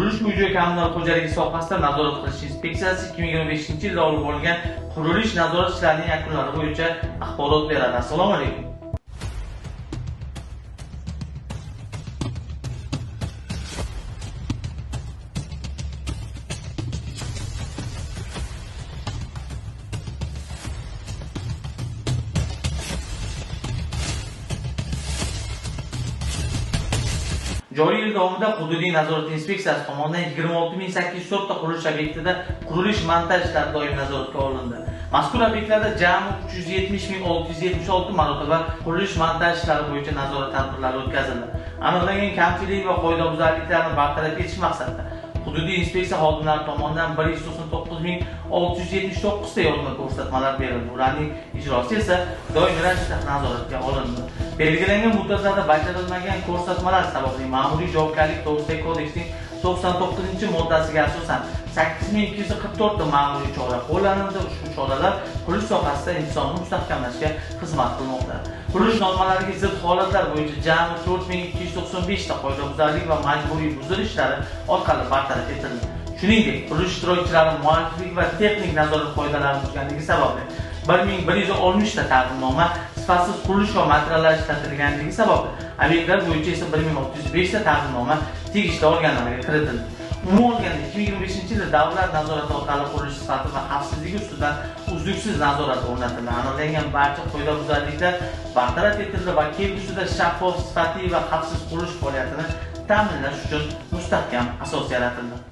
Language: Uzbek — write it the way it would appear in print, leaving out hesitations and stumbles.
Qurilish uy-joy kommunal xo'jaligi sohasida nazorat qilish inspeksiyasi 2025-yilda olib borilgan qurilish nazorat ishlarining yakunlari bo'yicha axborot beradi. Assalomu alaykum. Joriy yil davomida hududiy nazorat inspeksiyasi tomonidan 26804 ta qurilish obyektida qurilish montaj ishlari doim nazoratga olindi. Mazkur obyektlarda jami 370676 marotaba qurilish montaj ishlari bo'yicha nazorat tadbirlari o'tkazildi. Aniqlangan kamchilik va qoidabuzarliklarni bartaraf etish maqsadida hududiy inspeksiya xodimlari tomonidan 199679 ta yozma ko'rsatmalar berildi. Ularning ijrosi esa doimiy ravishda nazoratga olindi. Belgilangan muddatlarda bajarilmagan ko'rsatmalar sababli ma'muriy javobgarlik to'g'risidagi kodeksning 99-moddasiga asosan 8244 ta ma'muriy chora qo'llanildi. Ushbu choralar qurilish sohasida intizomni mustahkamlashga xizmat qilmoqda. Qurilish normalariga zid holatlar bo'yicha jami 4295 ta qoidabuzarlik va majburiy buzilishlari orqali bartaraf etildi. Shuningdek, qurilish ishtirokchilari mualliflik va texnik nazorat qoidalarini buzganligi sababli 1160 ta taqdimnoma, sifatsiz qurilish va materiallar ishlatilganligi sababli obyektlar bo'yicha esa 1605 ta taqdimnoma tegishli organlarga kiritildi. Umuman olganda 2025-yilda davlat nazorati orqali qurilish sifati va xavfsizligi ustidan uzluksiz nazorat o'rnatildi. Aniqlangan barcha qoidabuzarliklar bartaraf etildi va kelgusida shaffof, sifatli va xavfsiz qurilish faoliyatini ta'minlash uchun mustahkam asos yaratildi.